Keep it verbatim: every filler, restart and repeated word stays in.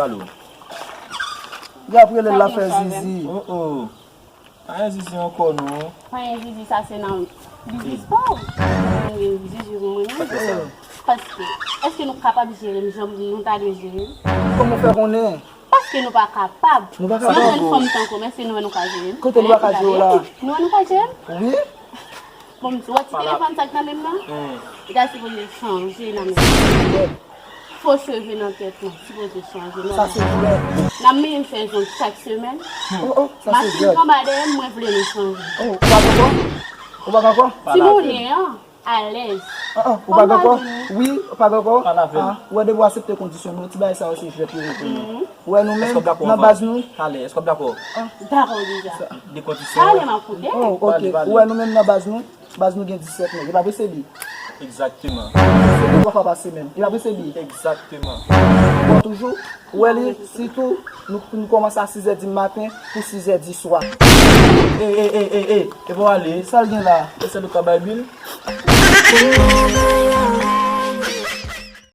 Alo. Y ap rele l, l ap fè zizi. Oh, oh. Pa gen zizi ankò, non. Pa gen zizi, sa se nan biznis pa w. Mwen gen zizi pou mwen menm. Paske, èske nou kapab jere m jan nou ta dwe jere m? Kòman w fè konnen? Paske nou pa kapab. Nou pa kapab. Si nou jwenn fanm tankou m, èske nou wè nou ka jere m? Kote nou pa ka jere w la? Nou wè nou ka jere m? Wi. Bon, m di, wè ti telefòn sa k nan men m nan? Li ta sipoze chanje nan men m. Fo cheve nan tèt mwen, sipoze chanje. Sa se vrè. N ap menm fè zong chak semèn. Oh, oh, sa se vrè. Masin anba dèyè m, mwen vle nou chanje. Oh, ou pa dakò? Ou pa dakò? Ti monnen an, alèz. Ah, ah, ou pa dakò? Wi, ou pa dakò? Ah, ou wè depi w aksepte kondisyon nou, ti bagay sa yo se jwèt yo rete non. Ou wè nou menm, nan baz nou. Talè, èske w ap dakò? Dakò deja. De kondisyon. Talè m ap koute. Oh, ok. Ou wè nou menm nan baz nou. Baz nou gen disèt nèg, e pa vre se li? Egzakteman. Se li twa fwa pa semèn, e pa vre se li? Egzakteman. Bon, toujou, ou wè li, sitou, nou, nou kòmanse a sizè di maten pou sizè di swa. E, e, e, e, e, e pa w ale? Sa l gen la? E sèl ou ka bay bil?